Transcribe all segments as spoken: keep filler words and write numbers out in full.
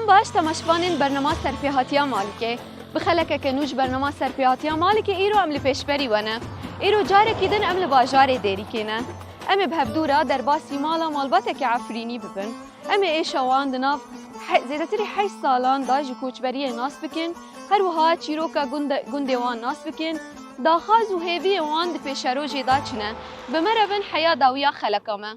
Baş temaşvanên bernama Serpêhatiya Malikê. Bi xelekeke nû ji bernama Serpêhatiya Malikê îro em li pêşberî we ne. Îro carekî din em li bajarê Dêrîkê ne. Em ê bi hevdû re derbasî mala malbateke Efrînî bibin. Em ê êşa wan di nav he-, zêdetirî heşt salan de ji koçberiyê nas bikin. Her wiha çîroka gunde-, gundê wan nas bikin. Daxwaz û hêviyên wan di pêşerojê de çi ne? Bi me re bin heya dawiya xeleka me.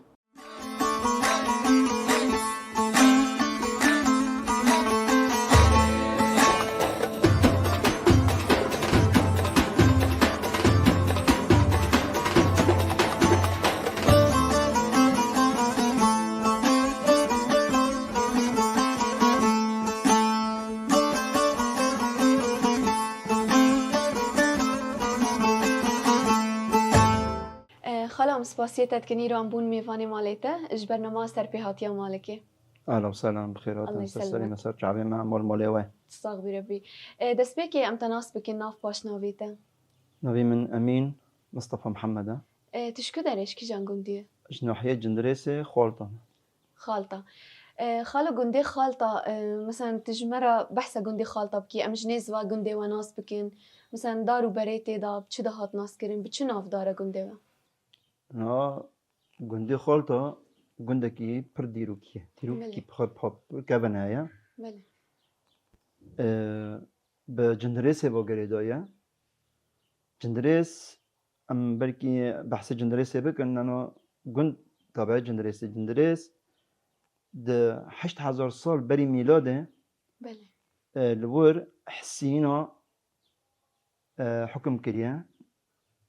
E, xala, em spasiyê te dikin, îro em bûn mêvanê malê te ji bernama Serpêhatiya Malikê. Ehla û sehla, bi xêr hatin, Allah ser serê me, ser çavê me, mol molê we. Sax bî Rebbî. E, destpêkê em te nas bikin, nav paşnavê te. Navê min Emîn Mistefa Mihemed e. E, tu ji ku derê, ji kîjan gundî ye? Ji nahiyê Cindirêsê, Xalta. Xalta. E, xalo, gundê Xalta, e, mesela tu ji me re behsa gundê Xalta bikî, em ji nêz va gundê we nas bikin. Mesela dar û berê tê de, bi çi de hat naskirin, bi çi navdar e gundê we? Na, gundê Xalta gundekî pir dîrokî ye. Dîrokî Belê. pir, pir kevin heye. Belê. E, bi Cindirêsê ve girêdayî ye. Cindirês, em belkî behsê Cindirêsê bikin, nano gund tabe Cindirêsê. Cindirês di heşt hezar sal berî mîladê, Belê. e, li wir Hesîna, e, hukum kiriye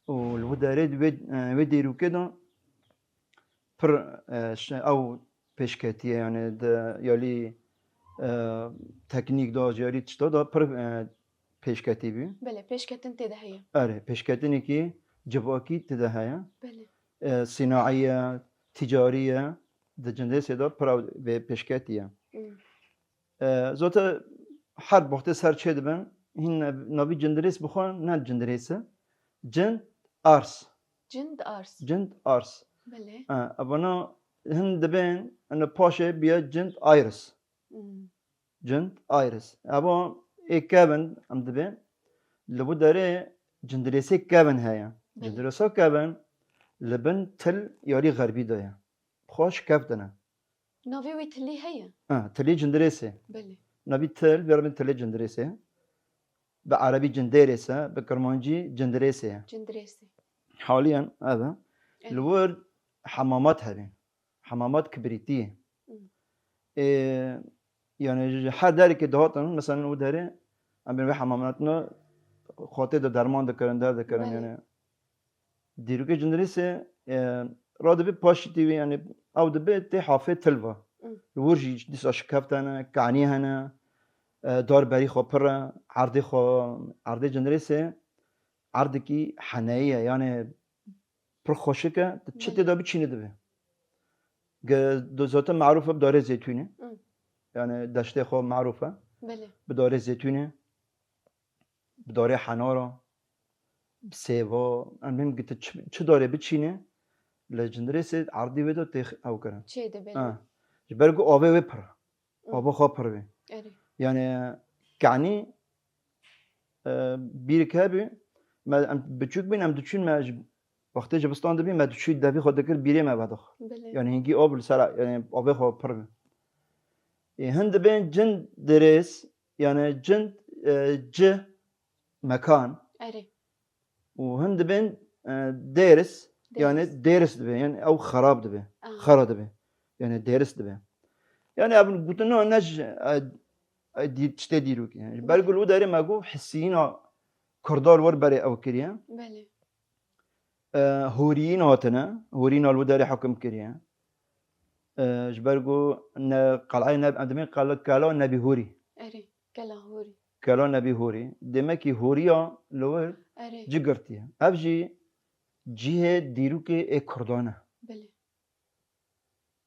û li wir derê di wê, e, wê dêrûkê de pir, e, ş-, ew pêşketiye, yani di yalî, e, teknîk de, ji yalî tişta de pir, e, pêşketî bû. Belê, pêşketin tê de heye. Erê, pêşketinekî civakî tê de heye. Belê. E, sînaî ye, ticarî ye, di Cindirêsê de pir ew vê pêşketî ye. Hmm. E, zaten her boxtê ser çê dibin, hîn ne-, navî Cindirês bi xwe ne Cindirês e. Cind Ars. Cind Ars. Cind Ars. Belê. E, evana hin dibên, ene paşê biye Cind Ayris. Hmm. Cind Ayris. Eva ê kevin em dibê. Li bu derê Cindirêsê kevin heye. Belê. Cindirêsa kevin li bin til yalî xerbî de ye. Xwe şikeftine. Navê wî tilî heye? Ha, tilî Cindirêsê. Belê. Navî til, vê re bin tilê Cindirêsê. Bi erebî Cindirês e, bi kirmancî Cindirêsê ye. Cindirêsê. Haliyen ev e. Evet. Li wir hemamat hebe. Hemamat kibrîtî ye. Hı. Ê, yani ji her derekê dihatin, mesela û derê, em bên vê hemamatine xwatê de derman dikirin, der dikirin, Belê. yani. Dîrokê Cindirêsê, e, radibe paşî tî wî, yani ew dibe tê hafê tilva. Hı. Li wir jî dîsa şikeftene, kanî hene, e, dar berî xwe pir e, erdê xwe, erdê Cindirêsê, erdekî heneyî ye, yani pir xweşik e, tu çi Belê. tê de biçînî dibe. Ge-, do-, zaten merûf e bi darê zeytûnê. Hı. Yani deştê xwe merûf e. Belê. Bi darê zeytûnê, bi darê henara, bi sêva, em bêm ki tu çi, çi darê biçînî, li Cindirêsê erdî wê de tê ew kirin. Çê de belê. Ha. Ji ber ku avê wê pir e. Hı. Ava xwe pir bê. Erê. Yani kanî, e, bîrik hebî, me, em biçûk bîn, em diçûn, me ji, wextê zivistan dibî, me diçû devî xwe dikir bîrê me vedix. Belê. Yani hingî av li ser, yani avê xwe pir bî. Ê, hin dibên Cindirês, yani Cind, e, ci mekan. Erê. Û hin dibên, e, dêris, yani Dêris. dêris dibe, yani ew xerab dibe, Aha. xera dibe. Yani dêris dibe. Yani ev gotina ne ji, e, e, dî-, tiştê dîrokî. Yani, ji ber Belê. ku li derê me got, hesiyîna Kurda li wir berê ew kiriye. Belê. E, hûriyîn hatine, hûriyîna li wir derê hukum kiriye. E, ji ber ku ne, qeleyê ne, em dibên qela, kela Nebî Hûrî. Erê, kela Hûrî. Kela Nebî Hûrî. Demekî hûriya li wir Erê. ci girtiye. Ev jî cihê dîrokê ê Kurdan e. Belê.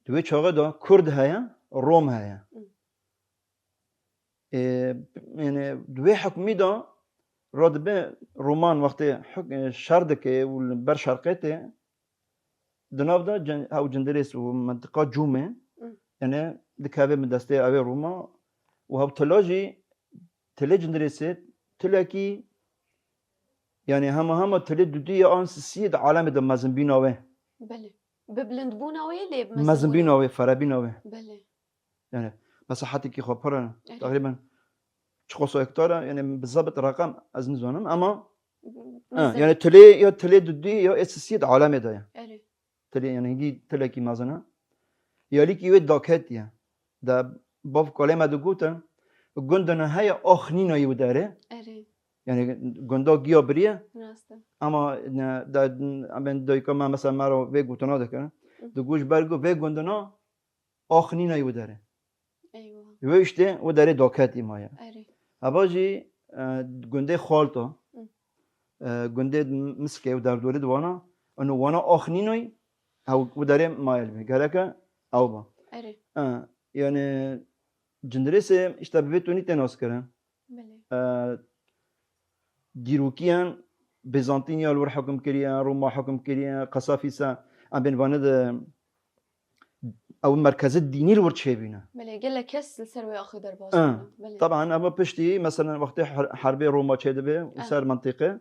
Di wê çaxê de Kurd heye, Rom heye. Hı. Ê, yani di wê hukmî de radibe Roman wextê huk-, e, şer dike û li ber şerqê tê, di nav de cin-, ew Cindirês û mentiqa Cûmê, Hı. yani dikeve bi destê ew ê Roma, û hew tila jî, tilê Cindirêsê, tilekî, yani hema hema tilê dudî ya an sisiyê di alemê de mezinbîna wê. Belê. Bi bilindbûna wê lê bi mezinbûna Mezinbîna wê, ferebîna wê. Belê. Yani mesahetekî xwe pir e. Erê. Teqrîben çiqoso hektar e, yani bi zebit reqem ez nizanim ama, ha, Mezin. yani tilê ya tilê dudî ya ê sisiyê di alemê de ye. Erê. Tilê, yani hingî tilekî mezin e. Yalîkî wê daketiye. De bav kalê me digotin, gundina heye axnîna yî û derê. Erê. Yani gunda giya biriye. Rast e. Ama ne, de, em bên dayika me mesela me re vê gotina dikirin. Hı. Digot ji ber ku vê gundina axnîna yî û derê. Eywa. Wê işte û derê daketî maye. Erê. Heva jî, e, gundê Xalta. Hı. E, gundê Miskê û derdorê di wana, û wana axnînoy, ew û derê maye li bê. Gereke ew ba. Erê. E, yani Cindirêsê işte bi vê tonî tê naskirin. Belê. E, dîrokiyan Bizantîniya li wir hukm kiriye, Roma hukm kiriye, qesafîsa, em bên vane de ew merkezê dînî li wir çêbîne. Belê, gelek kes li ser wê axê derbas Ha, bûne. Belê. Taban, ev piştî, mesela, wextê her-, herbê Roma çêdibe û Evet. ser mentiqe,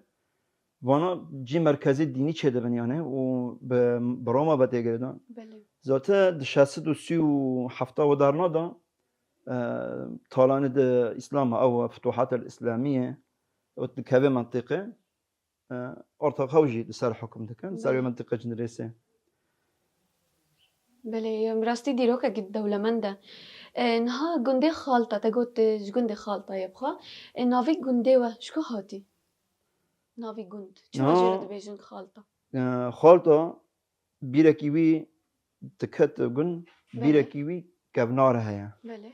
vana cî merkezê dînî çêdibin, yani, û bi, bi Roma ve tê girêdan. Belê. Zaten di şeş sed û sî û hefta û derna de, e, talanê di Îslam, ew Futuhat el-Îslamiye, û dikeve mentiqe. E, ortax ew jî li ser hukm dikin, li ser Belê. wê mentiqê Cindirêsê. Belê, em rastî dîrokekî dewlemend e. E, niha gundê Xalta, te got, e, ji gundê Xalta ye bixwe. E, navê gundê we ji ku hatî? Navê gund. Çima Niha jê re dibêjin Xalta? E, Xalta bîrekî wî diket gund, Belê. bîrekî wî kevnar heye. Belê.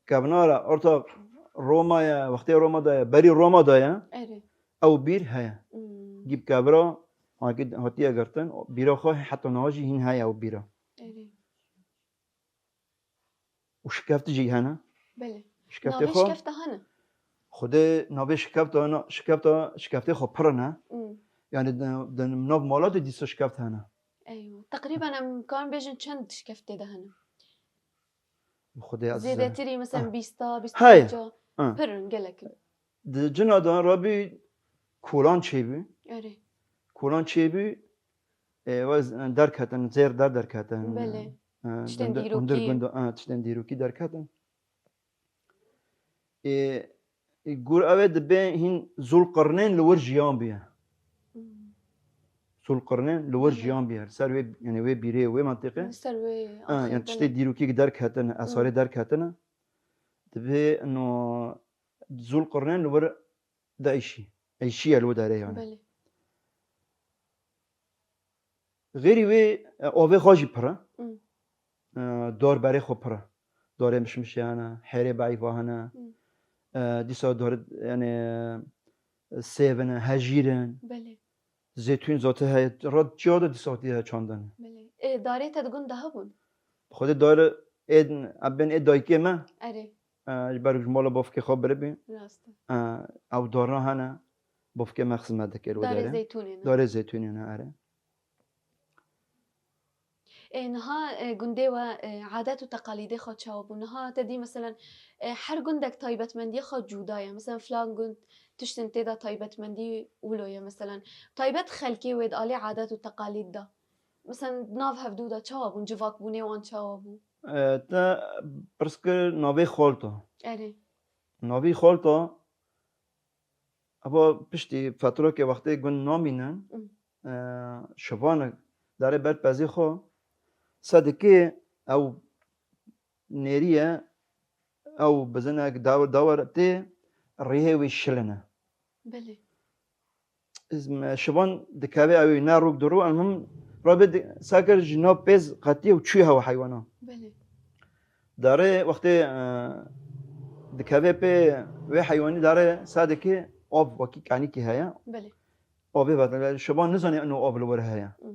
Kevnara orta Roma ye, wextê Roma de ye, berî Roma de ye, Erê. ew bîr heye. Hmm. Gî bi kevra haki-, hatiye girtin, bîra xwe heta niha jî hîn heye ew bîra. Erê. Û şikeft jî hene. Belê. Şikeftê Navê xwe. şikefta hene? Xwedê navê şikefta hene, şikefta, şikeftê xwe pir hene. Hmm. Yani di, di nav mala de dîsa şikeft hene. Eywa. Teqrîben em karin bêjin çend şikeftê de hene? Xwedê ez Zêdetirî, mesela, Heh. bîsta, bîst û pênca. Heh. Pir in, gelek in. Di cina de rabî kolan çêbû. Erê. Kolan çêbû, e, ve z-, derketin, zêr der derketin. Belê. E, Tiştên gunde-, dîrokî. hundir gunda, e, tiştên dîrokî derketin. E, e, gur ev ê dibe hîn Zulqirnên li wir jiyan bûye. Hmm. Zulqirnên li wir Hı hı. jiyan bûye. Ser wê, yani wê bîrê, wê mentiqê. Li ser wê Ha, axê, yani tiştê belê. dîrokî derketin, Hı. esarê derketin. Dibe no Zulqirnên li wir de eşî. Eşî ye li wir derê yani. Belê. Xêrî wê, e, avê xwe jî pir e. Hmm. E, dar berê xwe pir e. Darê mişmişê hene, hêrê beîfa hene. Hmm. E, dîsa dar, yani, e, sêv in, hejîr in. Belê. Zêtûn zate heye, rat çiya de dîsa hatiye çandin. Belê. E, darê te di gund de hebûn? Xwedê dar ê, em bên ê dayikê me. Erê. E, ji ber ji mala bavkê xwe biribî. Rast e. E, ew darna hene, bavkê me xizmet dike li wê Darê derê. zeytûnê ne? Darê zeytûnê ne, erê. E, niha, e, gundê we, e, adet û teqalîdê xwe çawa bû? Niha te dî, meselen, e, her gundek taybetmendiya xwe cuda ye. Meselen, filan gund tiştin tê de taybetmendî wilo ye, meselen. Taybet xelkê wê di alî adet û teqalîd de. Meselen, nav hevdû de çawa bûn? Civakbûnê wan çawa bû? E, te pirs kir navê Xalta. Erê. Navê Xalta, eva piştî fetrokê wextê gund namînin, Hmm. e, şivanek darê ber pezê xwe, sedikê ew nêriye, ew bizinek dawir dawir tê rihê wî şiline. Belê. Iz-, me şivan dikeve ew ne rûk diru, em him rabê di-, sakir ji nav pêz qetiye û çûye hewa heywana. Belê. Darê wextê, e, dikeve pê wê heywanî darê sadekê av wekî kanîkî heye. Belê. Avê vet, şivan nizane ino av li wir heye. Hı.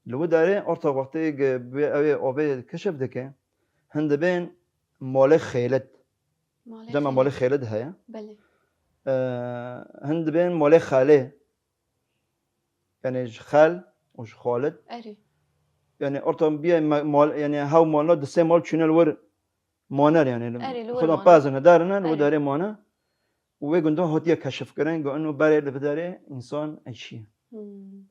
Li wir darê orta wextê ge-, bi ew ê avê keşif dike, hin dibên malê xêlit. Malê Dema xêlit. malê xêlit heye. Belê. E, hin dibên malê xelê. Yani ji xel û ji xalit. Erê. Yani orta biye ma-, mal, yani hew malna di sê mal çûne li wir Maner yani. Erê, li wir Xwedan mane. Pezine derine, li wir Erê. Derê mane. Û wê gunda hatiye keşifkirin, go ino berê li viderê insan eşiye. Hmm.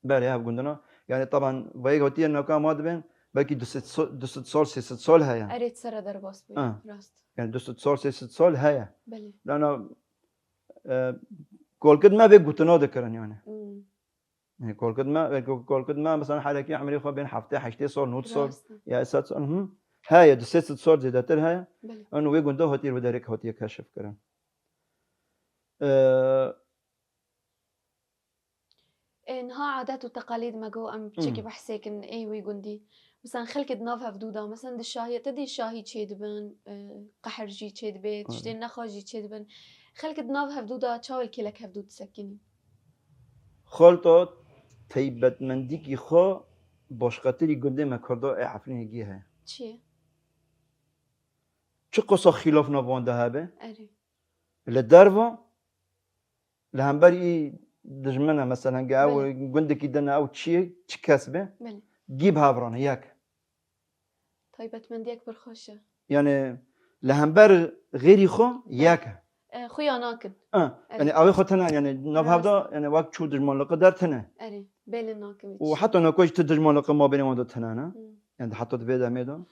Berê hev gundina. Yani taban vayê hatiye naka ma dibin, belkî du sed so-, du sed sal, sê sed sal heye. Erê, sere derbas bûye. Ha. Rast. Yani du sed sal, sê sed sal heye. Belê. Lana, e, kolkit me vê gutina dikirin yani. Hmm. Yani kolkit me, belkî kolkit me, mesela herekî emrê xwe bên heftê, heştê sal, nod sal, Rast. Ya sed sal, hı. Heye, du sê sed sal zêdetir heye. Belê. Eno wê gunda hatiye, wê derek hatiye keşifkirin. E, Ê, niha adet û teqalîd me got em çekî Hmm. behsê kin ê wî gundî. Mesela xelkê di nav hevdû de, mesela di şahiyê te dî şahî çêdibin, e, qehr jî çêdibe, Aynen. Tiştên nexweş jî çêdibin. Xelkê di nav hevdû de çawa li kêlek hevdû disekinî? Xalta taybetmendîkî xwe başqetirî gundê me Kurda ê Efrînê gî heye. Çi ye? Çi qasa xîlaf nav wan de hebe? Erê. Li derva, li hember î dijmin e, mesela, ge ew Belê. Gundekî din e, ew çi ye, çi kes be, Belê. Gî bi hev re ne, yek. Taybetmendiyek pir xweş e. Yani, li hember xêrî xwe yek e. E, xuya nakin. Ha, Erê. Yani, ew ê xwe tine, yani, nav Rast. Hevda, yani, wek çû dijmanliqi der tine. Erê, bêlin nakin hiç. Û heta nako jî ti dijmanliqi mabênê wan de tine ne. Hmm. Yani, heta di vê demê de.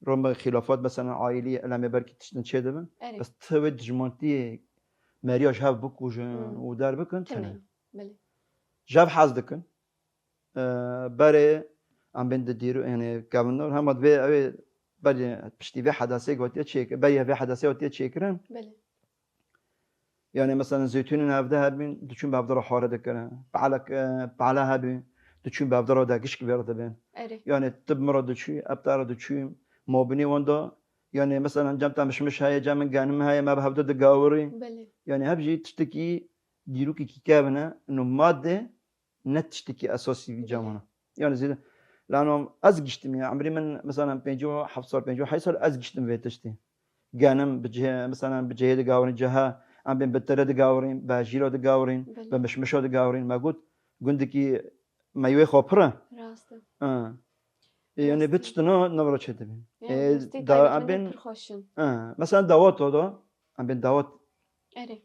Roma xilafat, mesela, aîlî, elemê belkî tiştin çêdibin. Erê. Bes ti wê dijmantiyê meriya ji hev bikujin Hmm. Û derbikin, tine. Tine. Belê. Ji hev hez dikin. E, berê em bên di dîro, yani, kevin hema divê ew ê berê piştî vê hedasê gotiye çêk-, berê vê hedasê gotiye çêkirin. Belê. Yani, mesela, zeytûnên hevde hebin, diçûn bi hevde re hare dikirin. Pala, e, pala hebin, diçûn bi hevde re de gişk vêr dibin. Erê. Yani, tu bi min re diçû, eb te re diçû, mabinê wan da, yani, mesela, cem te mişmiş heye, cem min genim heye, me bi hevde digawirî. Belê. Yani, hev jî tiştekî dîrokekî kevin e, ino madde ne tiştekî esasî vî Belê. Cemana. Yani zêde, lano ez giştim ya, emrê min, mesela, pêncî û heft sal, pêncî û heşt sal ez giştim vê tiştê. Genim bi cihê, mesela, bi cihê digawirîn, ciha, em bên bi tere digawirîn, bi jîra digawirîn, Belê. Bi mişmişa digawirîn. Me got, gundekî meywe xwe pir e. Rast e. Ha. E, yani Rast e. Bi tiştino navra çêdibîn. Yani E, rastî da, taybetmendî em bên pir xweş in. Ha, mesela, dawat o da, em bên dawat. Erê.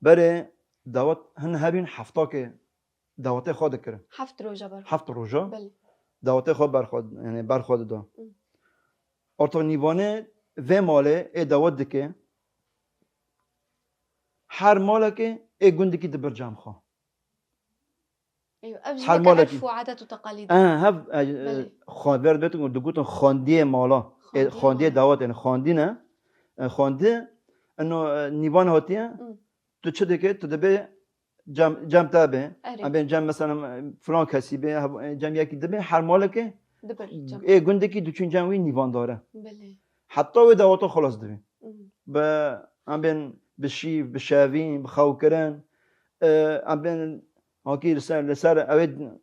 Berê dawat hin hebîn heftakê dawetê xwe dikirin. Heft roja ber. Heft roja. Belê. Dawetê xwe ber xwe, yani ber xwe dida. Hı. Orta nîvanê vê malê ê dawet dike. Her malekê ê gundekî dibir cem xwe. Eywa, ev jî Her weke malekî. Erf û adet û teqalîd. E, hev, e, Belê. Xwe ver dibetin, digotin xwendiyê mala. Ê, Xwendiyê xwendiyê mala. Dawet, yani xwendî ne. E, xwendi, eno, e, nîvan hatiye. Hı. Tu çi dike? Tu dibê cem, cem te be. Erê. Em bên cem, mesela, filan kesî be, hev-, cem yekî dibe, her malekê Dibir cem. Ê gundekî diçûn cem wî nîvandar e. Belê. Heta wê daweta xilas dibî. Mhm. Bi, em bên bi şîv, bi şevîn, bi xewkirin, e, em bên hakî li ser, li ser ew ê,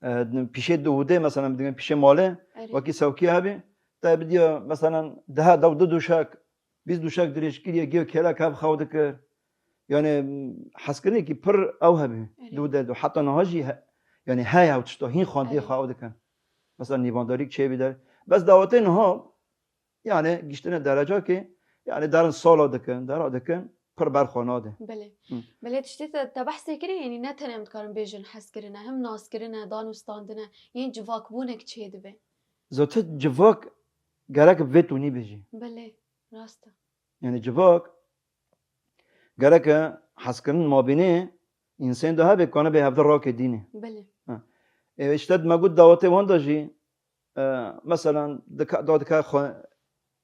e, pîşê di hûdê, mesela, em digin pîşê malê, Erê. Wekî sewkî hebî, te bidiya, mesela, deha dew du duşek, bîst duşek dirêj kiriye, gê kêlek hev xew dikir. Yani, hezkirinekî pir ew hebî. Erê. Dû de, dû. Heta niha jî he-, yani, heye ew tişta, hîn xwendiyê Erê. Xwe ew dikin. Mesela, nîvandarîk çêbî der. Bes dawetê niha, yani, giştine derecakê, yani, derin sala dikin, dera dikin, pir berxwe nade. Belê. Hı. Belê tiştê te, te behsê kirî, yani, ne tenê em dikarin bêjin hezkirine, him naskirine, dan û standine, yên civakbûnek çêdibe. Zaten civak gerek vê tonî bêjî. Belê, rast e. Yani civak gereke hezkirin mabînê însan de hebe, kane bê hevde rakê dînê. Belê. Ha. E, işte me got dawetê wan de jî, e, mesela dika, da dika xwe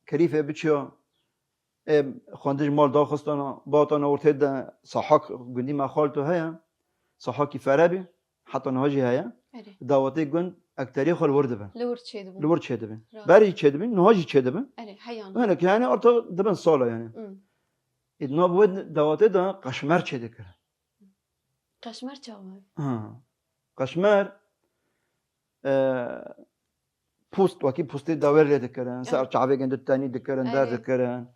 kerîfê biçiya, e, xwendiş mal daxistana, batana ortê de sahak gundî me xalto heye. Sahakî ferebî, heta niha jî heye. Erê. Dawetê gund ekterî xwe li wir dibin. Li wir çêdibin. Li wir çêdibin. Rast. Berê jî çêdibin, niha jî çêdibin. Erê, heyan. Hinek yani orta dibin sala yani. Hmm. Ê, di nav wê dawetê de qeşmer çêdikir. Qeşmer çawa? Ha. Qeşmer, e, post, wekî postê dawêr lê dikirin, ser çavê gindi tenî dikirin, der dikirin.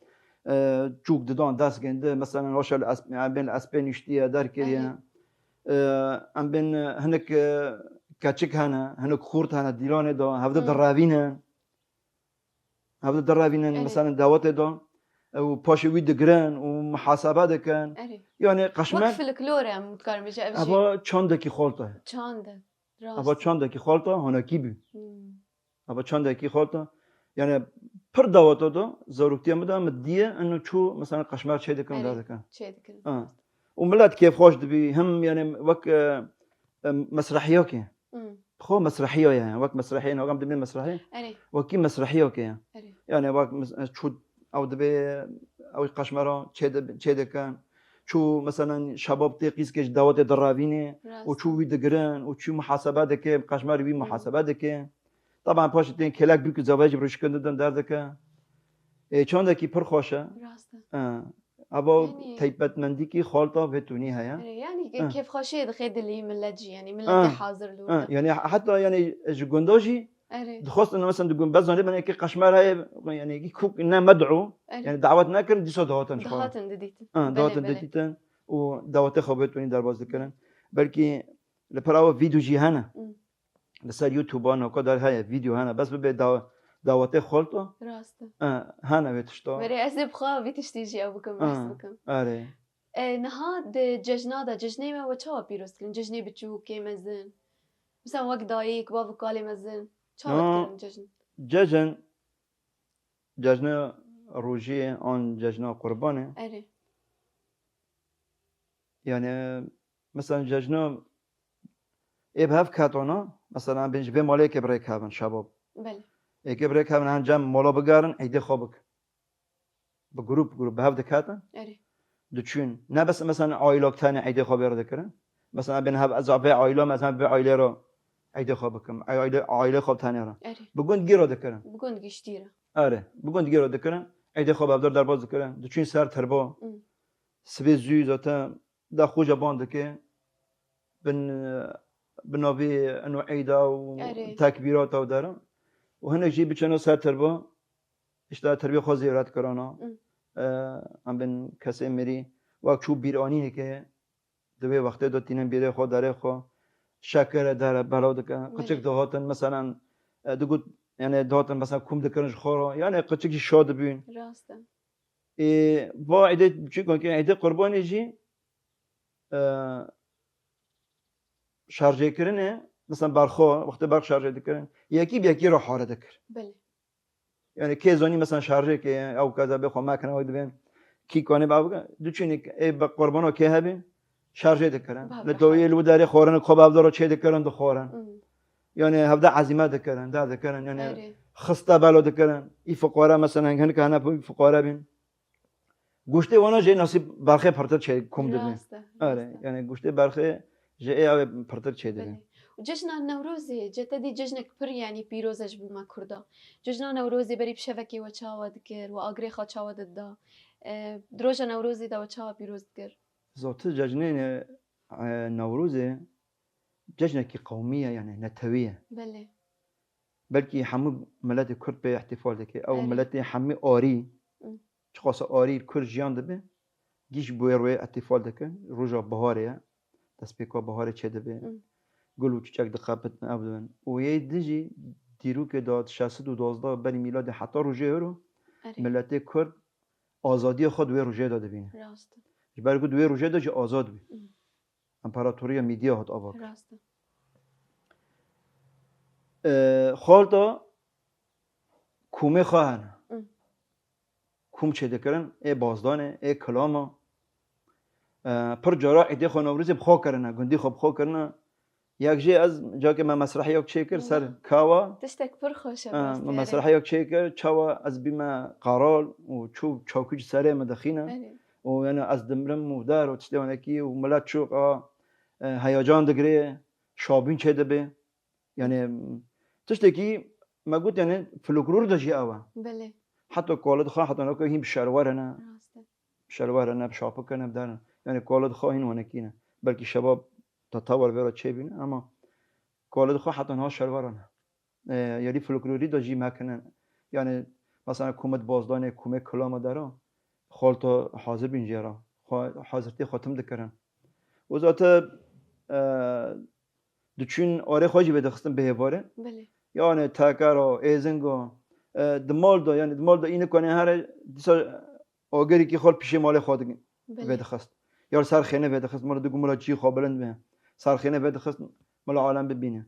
E, çûk didan dest gindi, mesela, roşa li esp-, em bên li espê niştiye, der kiriye. E, em bên, e, hinek, e, keçik hene, hinek xurt hene, dîlanê de, hevde direvînin. Hev didirevînin, Erê. Mesela dawetê de, e, û paşê wî digirin û muhasebe dikin. Erê. Yani Wek qaşmer folklor e, em dikarin bêjin ev jî. Eva çandekî xalta ye. Çand e. Rast. Eva çandekî xalta hanekî bû. Hmm. Eva çandekî xalta. Yani pir daweta de, zaroktiya min de min diye, eno çû, mesela qaşmer çê dikin, Erê. Derdikin. Çê dikin. Ha. Û millet kêfxweş dibî, hem yani wek, e, e, mesrehiyakê. Hmm. Xwe mesrehiya ye, yani, wek mesrehiyê, nagam dibîne mesrehiyê. Erê. Wekî mesrehiyakê ye. Erê. Yani, wek mes-, çû ew dibê, ew qaşmera çê de, çê dikin. Çû, mesela, şebab tê qîzkê ji dawetê direvînê. Rast. Û çû wî digirin, û çû muhasebe dike, qaşmer wî Hmm. muhasebe dike. Taban paşê tên kêlek bû ku zavayê jî bi rûşikê didin derdike. Ê, çandekî pir xweş e. Rast e. Ha. Eva Yani taybetmendîkî xalta vê tunî heye. Erê, yani Ha. kêfxweşiyê dixê dilî millet jî, yani milletê Ha. hazir li wir Ha. de. Yani heta yani ji gunda jî Erê. dixwestin mesela di gund bezanê ben eke qaşmer heye, yani ki kuk ne med'u, Erê. Yani dawet nekirin, dîsa dihatin ji xwe. Dihatin didîtin. Ha, Belê, dihatin belê. didîtin û dawetê xwe vê tunî derbas dikirin. Belkî li pir ew vîdyo jî hene. Hmm. Li ser YouTube-a noka der heye, vîdeo hene. Bes bibe da-, dawetê xalta. Rast e. E, hene vê tişta. Were ez ê bi xwe vî tiştî jî ew bikim, E, behs bikim. Erê. E, niha di cejna de, cejnê me we çawa pîroz dikirin? Cejnê biçûk, kê mezin? Mesela wek dayik, bav û kalê mezin. Çawa Ha, dikirin cejn? Cejn, cejna rojiyê an cejna qurbanê. Erê. Yani, mesela cejna ê bi hev ketana, mesela em bên ji vê malê yekê bi rê kevin şebab. Belê. Yekê bi rê kevin hem cem mala bigerin, eydê xwe bikin. Bi grup, grup bi hev diketin. Erê. Diçûn. Ne bes mesela aîlak tenê eydê xwe bê re dikirin. Mesela em bên hev ez vê aîla me, ez hem vê aîlê re eydê xwe bikim. Aîlê, aîlê xwe bi tenê re. Erê. Bi gund gî re dikirin. Bi gund giştî re. Erê. Bi gund gî re dikirin. Eydê xwe bi hevdar derbas dikirin. Diçûn ser tirba. Hmm. Sibê zû zaten da xwe jeban dike, bin, bi navê eno eyda û Erê. tekbîrata û derin. Û hinek jî biçeno ser tirba, işte tirbê xwe zêret kirana. Hı. E, em bin kesê mirî, wek çû bîranîneke, di wê wextê de tînin bîrê xwe, derê xwe, şekere dere, belaw dike. Belê. Qiçik dihatin, meselen, e, digot, yani dihatin, mesela kum dikirin ji xwe re, yani qiçik jî şa dibûn. Rast e. Ê, va êdê, çunke êdê qurbanê jî, e, şarjêkirinê, mesela berxwe, wextê berx şarjê dikirin, yekî bi yekî re hare dikir. Belê. Yani kê zanî mesela şarjê ke, ew keza bê xwe mekine, ew dibên kî kanê be, ew bike, diçûnî ê be qurbano kê hebî, şarjê dikirin. Bav Li be dawiyê hare. Li derê xwarin, xwe bavdaro çê dikirin, dixwarin. Hmm. Yani hevde ezîme dikirin, de dikirin, yani Erê. Xiste belo dikirin, î fuqare mesela, hinek hene fuqare bîn. Goştê wana jê nasîb berxê pirtir çê kum dibin. Rast e, Erê, rast e. Yani goştê berxê jê ê ew pirtir çê dibin. Belê. Û cejna Newrozê, cete dî cejnek pir, yani pîroz e ji bo me Kurda. Cejna Newrozê berî bi şevekê we çawa dikir, we agrê xwe çawa dida? E, di roja Newrozê de we çawa pîroz dikir? Zotî cejnê, e, Newrozê cejnekî qewmî ye, yani netewî ye. Belê. Belkî hemû miletê Kurd pê îhtîfal dike. Ew Erê. Miletê hemî arî, Hı. çiqasa arî Kurd jiyan dibe, gîş bi wê rûyê îhtîfal dike. Roja biharê ye. Destpêka biharê çêdibe. Hı. Gul û çiçek dixebitin, ev dibin. Û yê din jî dîrokê de şeş sed û duwazdeh berî mîladê heta rojê hero Erê. Miletê Kurd azadiya xwe di wê rojê de dibîne. Rast. Ji ber ku di wê rojê de jî azad bî. Hı. Împaratoriya Mîdiya hat ava kir. Rast e. Ee, xalta komê xwe hene. Hı. Kom çêdikirin, ê bazdanê, ê kilama. Ee, pir cara êdê xwe Newrozê bi xwe kirine, gundî xwe bi xwe kirine. Yek jê ez, cakê me mesrehiyek çêkir ser Hı. kawa. Tiştek pir xweş e, Ha, rast me e. Mesrehiyek çêkir, çawa ez bîme qeral û çû çakû ji serê min dixîne. Erê. Û yani ez dimrim û der û tiştê wenekî û milet çok a, e, heyecan digirê, şabîn çêdibe. Yani, tiştekî me got, yani, folklor de jî ew e. Belê. Heta Kalid Xan, heta naka hîn bi şerwer hene. Rast e. Bi şerwer hene, bi şapik hene, bi der hene. Yani, Kalid Xan hîn wenekî ne. Belkî şebab ta tawar vera çêbîne, ama Kalid Xan heta niha şerwer hene. E, yerî folklorî de jî mekine. Yani, mesela, kumê bazdanê, kumê kilama dera, xalta hazir bîn jê re. Xwe, hazirtî xwe tim dikirin. Û zaten, e, diçûn arê xwe jî vedixistin bi hêvarê. Belê. Yani tekera, êzinga, e, di mal de, yani di mal de î nikane here, dîsa agerekî xwe li pişê malê xwe digin, Belê. Vedixist. Ya li ser xêne vedixist, mala digu mala cî xwe bilind be. Ser xêne vedixist, mala alem bibîne.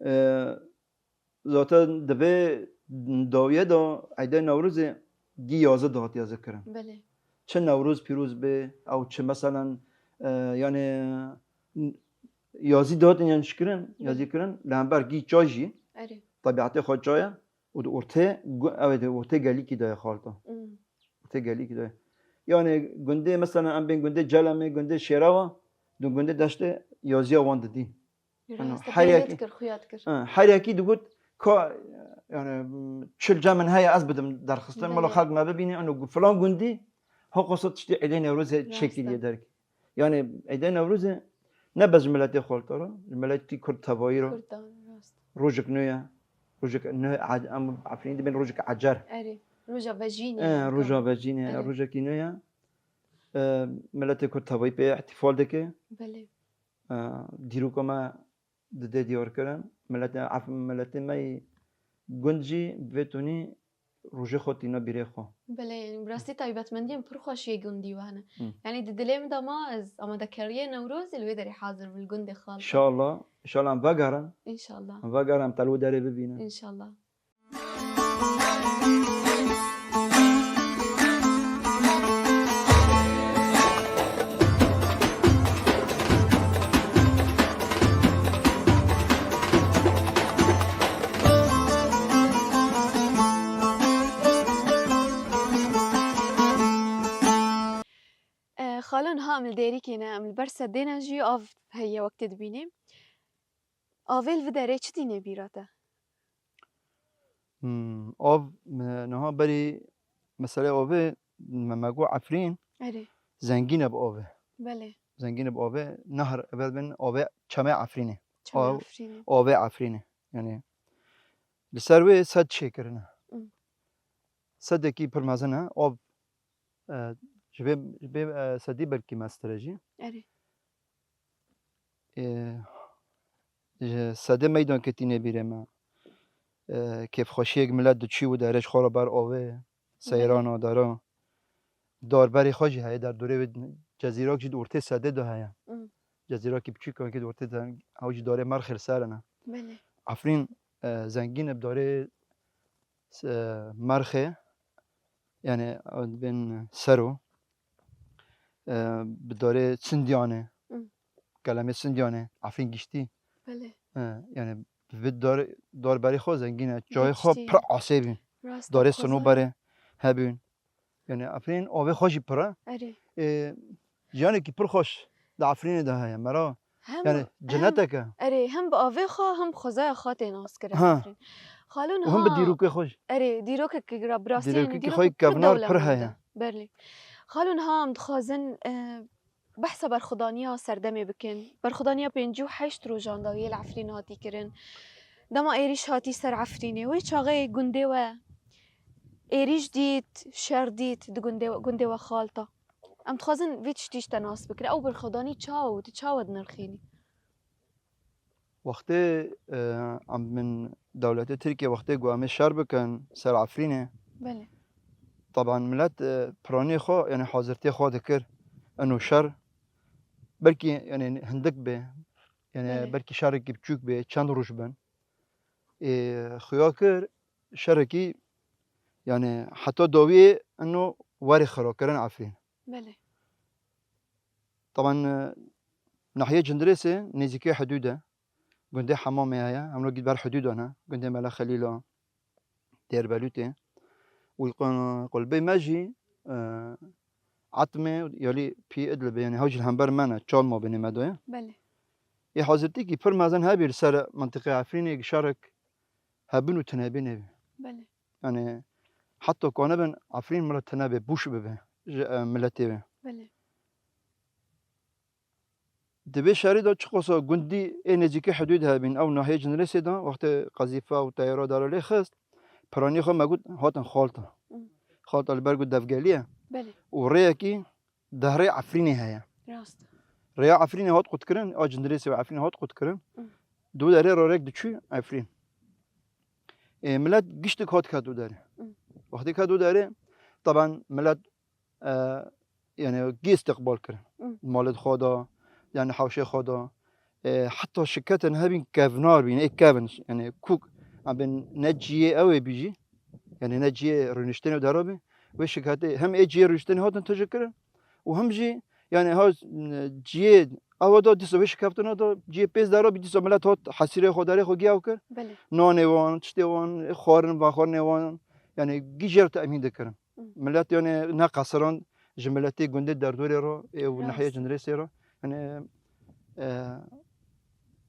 E, zaten di vê dawiye de Eydê Newrozê gî yazî dihatiye zikirin. Belê. Çi Newroz pîroz be, ew çi meselen, e, yani, n-, yazî dihatin yan şikirin, Belê. Yazî kirin, li hember gî çay jî, Erê. Tebiatê xwe çay e, û di ortê gu-, ew ê di ortê gelîkî de ye xalta. Hmm. Ortê gelîkî de ye. Yani gundê, meselen em bên gundê Celemê, gundê Şêrewa, di gundê Deştê yaziya wan didîn. Rast e, her peynî yekî dikir, xuya dikir. Ha, her yekî digot, ka, yani, çil cem min heye, ez bidim derxistin, Belê. Mala xelk me bibîne, eno gu-, filan gundî, ha qosa tiştî Eydê Newrozê Rast e. Çêkiriye derg. Yani, Eydê Newrozê ne bes ji miletê xalta re, ji miletî Kurd tevayî re. Kurdan, rast. Rojek nû ye, rojek nû, ad-, em Efrînê dibên rojek ecer. Erê, roja vejînê. E, roja vejînê, Erê. Rojekî nû ye. E, miletê Kurd tevayî pê îhtîfal dike. Belê. E, dîroka me dide diyar kirin. Miletê, ef-, miletê me yî gund jî bi vê tonî rojê xwe tîna bîrê xwe. Belê, yani bi rastî taybetmendiyên pir xweş yê gundî we hene. Hı. Yani di dilê min de ma ez amadekariyê Newrozê li wê derê hazir bim li gundê xalta. Înşallah, înşallah em vegerin. Înşallah. Em vegerin, em te li wê derê bibînin. Înşallah. E, xalo, niha em li Dêrikê ne, em li ber sedê ne jî av heye wek tê dibînî. Avê li vê derê çi tîne bîra te? Hmm, av, me, niha berî meselê avê me, me got Efrîn Erê. Zengîn e bi avê. Belê. Zengîn e bi avê. Nehr, ev bên avê çemê Efrînê. Çemê Av, Efrînê. Avê Efrînê. Yani li ser wê sed çêkirine. Hmm. Sedekî pir mezin e. Av, e, ji vê, ji vê, e, sedî belkî mestir e jî. Erê. Ê, ji sedê meydan ketî nêbîrê me. Ê, kêfxweşiyek milet diçî û derê ji xwe re ber avê, Belê. Seyrana dara. Darberê xwe jî heye, derdorê wê cezîrak jî di ortê sedê de heye. Hmm. Cezîrakî biçûk e, wekî di ortê de, ew jî darê merxê li ser ne. Belê. Efrîn, e, zengîn e bi darê, e, merxê, yani, ew dibên sero, e, bi darê sindiyanê, Hmm. kelemê sindiyanê, Efrîn giştî. Belê. E, yani, bi dar, darberê xwe zengîn e, çayê xwe Giştî. Pir asê bîn. Rast e, Darê bi xwezayê. Sinobarê hebîn. Yani, Efrîn avê xwe jî pir e. Erê. E, jiyanekî pir xweş di Efrînê de heye. Mera, Hem yani, hem, cennetek e. Erê, hem bi avê xwe, hem bi xwezaya xwe tê nas kirin Ha. Efrîn. Xalo, Û him bi niha dîrokê xwe jî. Erê, dîrokek gira bi rastî, yani, Dîrokekî dîrokek xwe pir kevnar dewlemend pir heye. E. Belê. Xalo, niha em dixwazin, e, behsa berxwedaniya serdemê bikin. Berxwedaniya pêncî û heşt rojan dawiyê li Efrîn hatî kirin. Dema êrîş hatî ser Efrînê, wê çaxê gundê we êrîş dît, şer dît di gundê, gundê we xalta. Em dixwazin vê tiştî ji te nas bikin. Ew berxwedanî çawa bû? Tu çawa dinirxînî? Wextê, e, em min dewletê Tirkiye wextê ku em ê şer bikin ser Efrînê, Belê. Taban milet, e, piranî xwe, yani hazirtiyê xwe dikir. Eno şer belkî, yani hindik bê, yani Belê. Belkî şerekî biçûk bê, çend roj bin. Ê, xuya kir şerekî, yani heta dawiyê eno werê xirakirin Efrîn. Belê. Taban, e, nahiyê Cindirêsê nêzîkê hidûd e. Gundê Hemamê heye. Em rokî ber hidûda ne. Gundê Mele Xelîla, Dêrbelûtê. Û li qul-, qulbê me jî, e, Etmê, yalî pî Idlibê, yani hew jî li hember me ne, çar mabênê me de ye. Belê. Ê hazirtîkî pir mezin hebî li ser mintiqê Efrînê şerek hebin û tunebî nebî. Belê. Yani heta ku nebin Efrîn milet tune bê, bûş bibe ji, e, miletê ve. Belê. Di vê şerî de çiqasa gundî ê nêzîkî hidûd hebîn, ew nahiyê Cindirêsê de, wextê qezîfe û teyara dara lê xist, piranî xwe me got hatin Xalta. Hı. Xalta li ber ku devgelî ye. Belê. Û rêyekî dehrê Efrînê heye. Rast. Rêya Efrînê hat qutkirin, a Cindirêsê ve Efrînê hat qutkirin. Hı. Di wê derê rarek diçû Efrîn. Ê, millet giştik hat ket û derê. Hı. Wextê ket û derê, taban millet, e, yani gî istiqbal kirin. Hı. Malê xwe da, yani hewşê xwe da. E, heta şiketin hebin kevnar bin, ê kevin, yani kuk, em bin ne ciyê ew ê bijî, yani ne ciyê rûniştinê û dera bî. Wê şiketê hem ê ciyê rûniştinê hatin tijî kirin û hem jî, yani ha, ciyê ewa da dîsa wê şikeftina da ciyê pêz dera bî, dîsa millet hat hesîrê xwe derê xwe giyaw kir. Belê. Nanê wan, tiştê wan, xwarin, vexwarinê wan, yani gî jêr temîn dikirin. Hı. Millet yani ne qesiran ji miletê gundê derdorê re, ê û Rast. Nehiyê Cindirêsê re. Yani, e,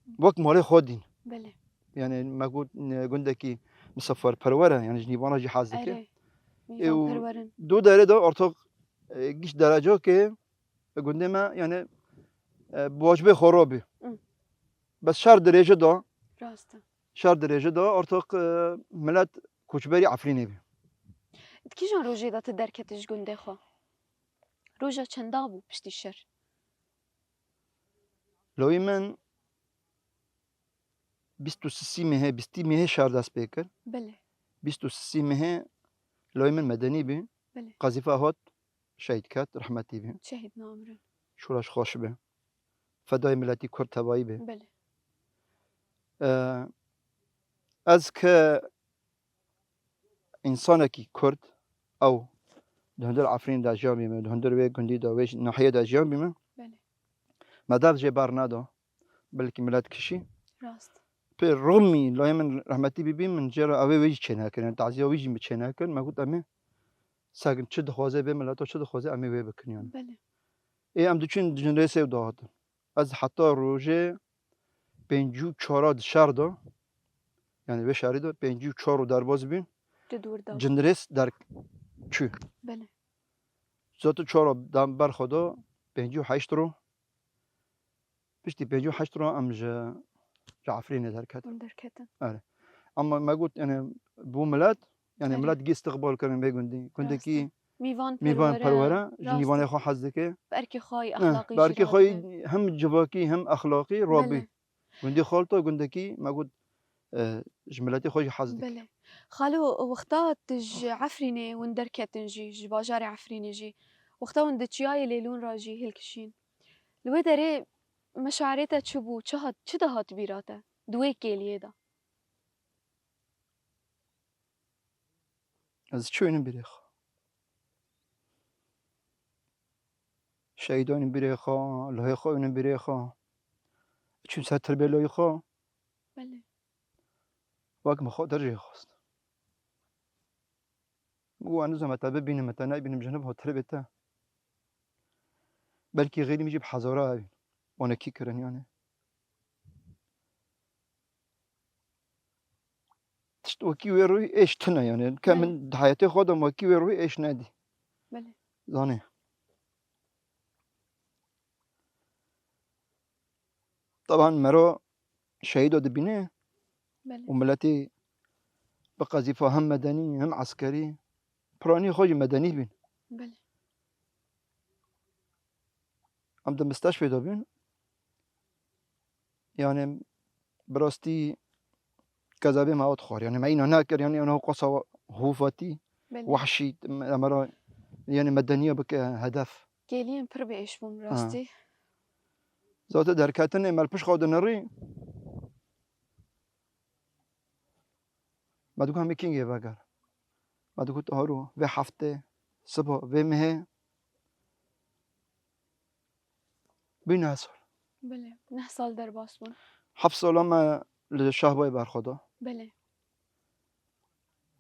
wek malê xwe dîn. Belê. Yani me got, e, gundekî miseferperwer e, yani ji nîvana jî hez dike. Erê. Ê û Mîvanperwer in. Du derê de artık, e, giş derecakê gundê me yani, e, bi wacibê xwe re bî. Hı. Bes şer dirêje da. Rast e. Şer dirêje da artık, e, millet koçberî Efrînê bî. Di kîjan rojê de tu derketî ji gundê xwe? Roja çenda bû piştî şer? Lawî min bîst û sisî mehê, bîstî mehê şer dest pê kir. Belê. Bîst û sisî mehê lawî min medenî bî. Belê. Qezîfa hat, şehîd ket, rehmetî bî. Şehîd namrin. Şûra ji xweş be. Fedayê miletî Kurd tevayî be. Belê. Ee, ez ke însanekî Kurd, ew di hundir Efrîn de jiyan bîme, di hundir wê gundî de, wê nahiyê de jiyan bîme. Belê. Me dev jê berneda. Belkî milet kişî. Rast. Pê rûmî, layê min rehmetî bîbî, min jê re ew ê wê jî çênekir. Yani taziya wî jî min çênekir. Me got, em ê sekin çi dixwaze bê mileta, çi dixwaze em ê wê bikin yani. Belê. Ê em diçin Cindirêsê û dihatin. Ez heta rojê pêncî û çar di şer de, yani vê şerî de pêncî û çar û derbas bîn. Di dûr de. Cindirês derçû. Belê. Zat û çar dan ber xwe de pêncî û heşt ro. Piştî pêncî û heşt ro em ji, ji Efrînê derketin. Hûn derketin. Erê. Ama me got, yani, bû milet, yani Erê. Milet gî istiqbal kirin vê gundî. Gundekî Rast e. Mîvan mîvan perwere. Perwere, ji Rast e. Nîvanê xwe hez dike. Bi erkê xwe yî, Eh, exlaqî bi erkê jî xwe razî. Yî hem civakî, hem exlaqî, rabî. Belê. Gundî xalto, gundekî me got, e, ji miletê xwe jî hez dike. Belê. Xalo, wexta tu ji Efrînê hûn derketin jî, ji bajarê Efrînê jî, wexta hûn diçiyayê Lêlûn re jî hilkişîn. Li wê derê meşarê te çi bû? Çi hat, çi dihat bîra te? Di wê kêliyê de. Ez çûyînim bîrê xwe. Şehîdanî bîrê xwe, lohê xwe ûnî bîrê xwe. Çûm ser tirbê lohî xwe. Belê. Wek min xwe dercê xwest. Min got, "Ez nizam, te bibînim, te nebînim, ji niva tirbê te." Belkî xêrî min jî bi hezara evîn. Wan kî kirin yani. Tişt wekî wê rûyî êş tune yani. Ke Belê. Min di heyetê xwe de wekî wê rûyî êş nedî. Belê. Zanê. Taban mero şehîdo dibîne Belê. Û miletî bi qezîfa hem medenî hem eskerî, piranî xwe jî medenî bîn. Belê. Em di misteşfê de bîn. Yani bi rastî kezebê me hat xwar. Yani me îna nekir, yani ena qasa hûfatî, Belê. Wehşî, em ra yani medeniya bike hedef. Kêliyên pir bi êş bûn Ha. Rastî. Zaten derketinê me li pişt xwe dinirî. Me digot hemî kîngê veger. Me digot haro vê heftê, siba vê mehê. Bî neh sal. Belê, neh sal derbas bûn. Heft sala me li Şehbayê berxwe da. Belê.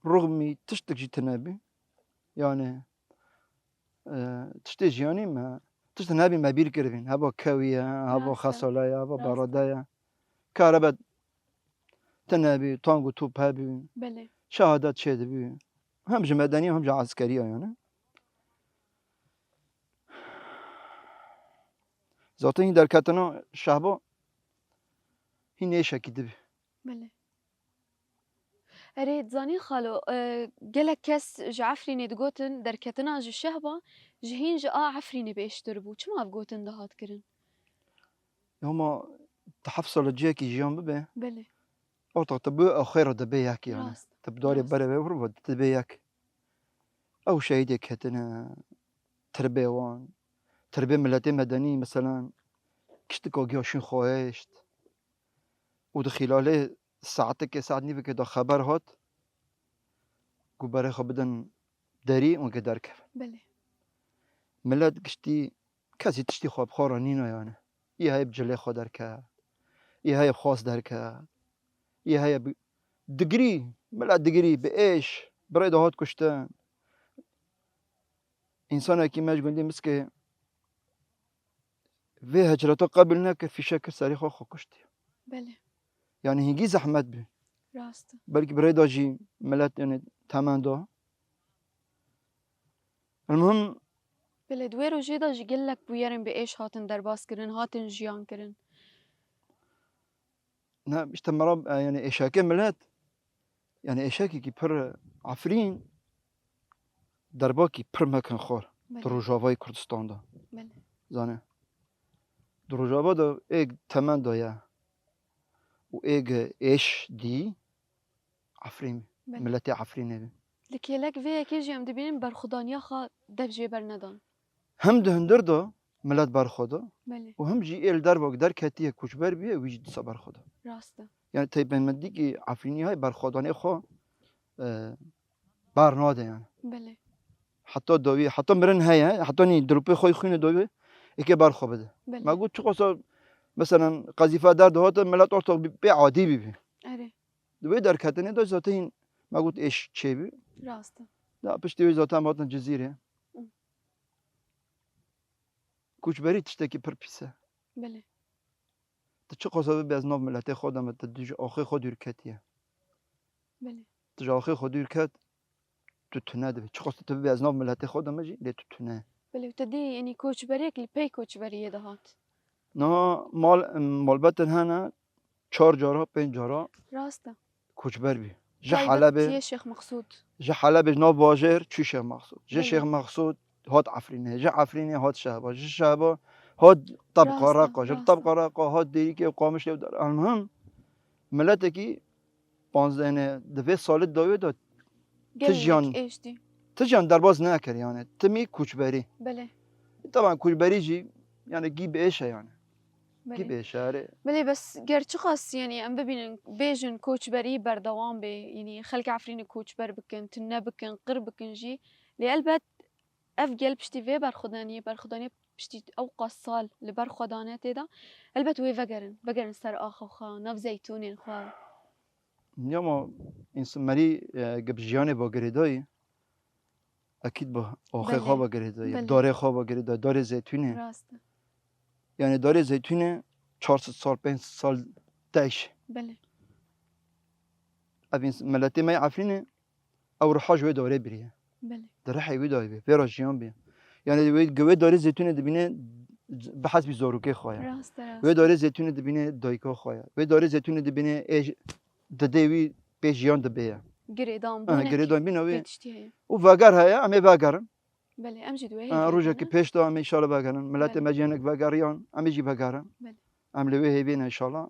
Ruxmî tiştek jî tune bî. Yani, e, tiştê jiyanî me, tişt nebî me bîr kiribîn. Heba kewî ye, heba Rast e. Xesale ye, heba Rast e. Berade ye. Karebe tune bî, tang û top hebî. Belê. Şehadet çêdibî. Hem ji medenî hem ji eskeriya yani. Zaten hîn derketina Şehba hîn nêşekî dibî. Belê. Erê, dizanî xalo, e, gelek kes ji Efrînê digotin derketina ji Şehba ji hîn ji a Efrînê bêştir bû. Çima ev gotin dihat kirin? Ya ma tu heft sala ciyekî jiyan bibe. Belê. Ortak tu bi axê re dibê yek yani. Rast. Tu bi darê Rast. berê ve vur ve dibê yek. Ew şehîdê ketine, tirbê wan, tirbê miletê medenî, meselan, kiştika giya şûn xwe hişt. Û di xîlalê saetekê, saet nîvekê de xeber hat ku berê xwe bidin derî û ke derkevin. Belê. Milet giştî kesî tiştî xwe bi xwe re nîna yani. Yê heye bi cilê xwe derket, yê heye bi xas derket, yê heye bi digirî, milet digirî, bi êş, bi rê de hat kuştin. Însanekî me ji gundî Miskê vê hecreta qebûl neke, fîşek kir serê xwe, xwe kuştî. Belê. Yani hingî zehmet bî. Rast e. Belkî bi rê de jî milet yani temen da. Elmuhim Belê, di wê rojê de jî gelek bûyerên bi êş hatin derbas kirin, hatin jiyan kirin. Ne, işte mera, e, yani êşeke milet, yani êşekekî pir efrîn, derbakî pir mekin xor. Belê. Di Rojavayê Kurdistan de. Belê. Zane. Di Rojava de êk temen de ye. Û êk êş dî, Efrîn bî. Belê. Miletê Efrînê bî. Li kêlek vê yekê jî em dibînin berxwedaniya xwe dev jê bernedan. Hem di hundir de milet berxwe da Belê. û hem jî ê li dervak derketiye koçber bûye, wî jî dîsa berxwe da. Rast e. Yani taybetmendîkî Efrînî heye berxwedanê xwe, e, ber nade yani. Belê. Heta dawî, heta mirin heye, heta nî dilopê xwe xwînê dawî, êkê berxwe bide. Belê. Me got çiqasa, meselen, qezîfe derdihate, milet ortak bî, pê adî bîbî. Erê. Di wê derketinê de zaten me got êş çêbû. Rast e. Da piştî wê zaten hatin Cizîrê. Hı. Koçberî tiştekî pir pîs e. Belê. Tu çiqasa bibî ez nav miletê xwe de me, tu ji axê xwe dûr ketiye. Belê. Tu ji axê xwe dûr ket, tu tune dibî. Çiqasa tu bibî ez nav miletê xwe de me jî, lê tu tune. Belê, û te dî, yanî koçberiyek li pey koçberiyê dihat. Niha mal, malbetên hene, çar cara, pênc cara Rast e. koçber bî. Ji Taybet Helebê, tiyê Şêx Mexsûd. ji Helebê, ji nav bajêr çû Şêx Mexsûd. Ji Belê. Şêx Mexsûd hat Efrînê, ji Efrînê hat Şehba, ji Şehba hat Tebqa Rast e, Reqa, ji rast e. Tebqa Reqa hat Dêrikê û Qamişlê û der-, elmuhim miletekî panzdeh, yanî di vê salê dawê de Gelek tijiyan, êş dî. tijiyan derbas nekir yani. Timî koçberî. Belê. Taban koçberî jî yani gî bi êş e yani. Belê. Gî bi êş e, erê. Belê, bes ger çiqas yani em bibînin, bêjin koçberî berdewam bê, yani xelkê Efrînê koçber bikin, tune bikin, qir bikin jî. Lê elbet ev gel piştî vê berxwedaniyê, berxwedaniyê piştî ew qas sal li ber xwe dane tê de, elbet wê vegerin, vegerin ser axa xwe, nav zeytûnên xwe. Ya ma însan merî, e, ge bi jiyanê ba girêdayî, ekîd ba axê Belê. xwe ba girêdayî, Belê. darê xwe ba girêdayî, darê zeytûnê. Rast e. Yani darê zeytûnê çar sed sal, pênc sed sal teş. Belê. Ev ins-, miletê me yê Efrînê, ew riha ji wê darê biriye. Belê. Di rihê wî dayî bê, vê re jiyan bê. Yani wê, wê darê zeytûnê dibîne, bi hesbî zarokê xwe ye. Rast e, rast. Wê darê zeytûnê dibîne dayika xwe ye. Wê darê zeytûnê dibîne ê j-, didê wî pê jiyan dibê ye. Girêdan Ha, bûnekî girêdan bîna wê. pê tiştî heye. Û veger heye, em ê vegerin. Belê, em jî di wê Ha, hêviyê rojekî de ne. pêş de em ê înşallah vegerin. Miletê Belê. me jî hinek vegeriyan, em ê jî vegerin. Belê. Em li wê hêviyê ne înşallah.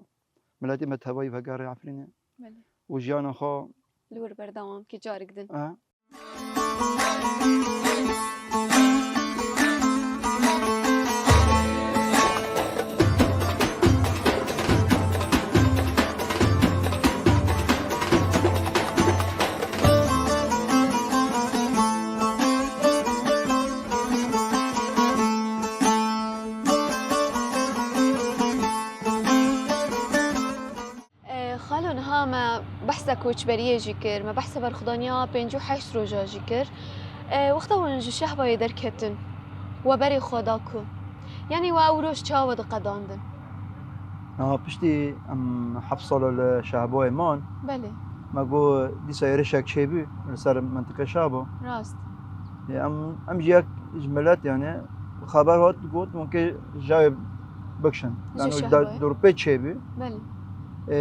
Miletê me tevayî vegerê Efrînê. Belê. Û jiyana xwe Li wir berdewam ke carek din. Ha. E, xalo, niha me behsa koçberiyê jî kir, me behsa berxwedaniya pêncî û heşt roja jî kir. E, wexta hûn ji Şehbayê derketin, we berê xwe da ku? Yanî we ew roj çawa diqedandin? Niha piştî em heft sala li Şehbayê man, Belê. me got dîsa êrişek çêbû li ser mentiqê Şehba. Rast. Em, em jî yek ji milet, yani, xeber hat, got, mumkin jawê bikişin. Ji Yani, Şehbayê. da-, dorpê çêbû. Belê. Ê,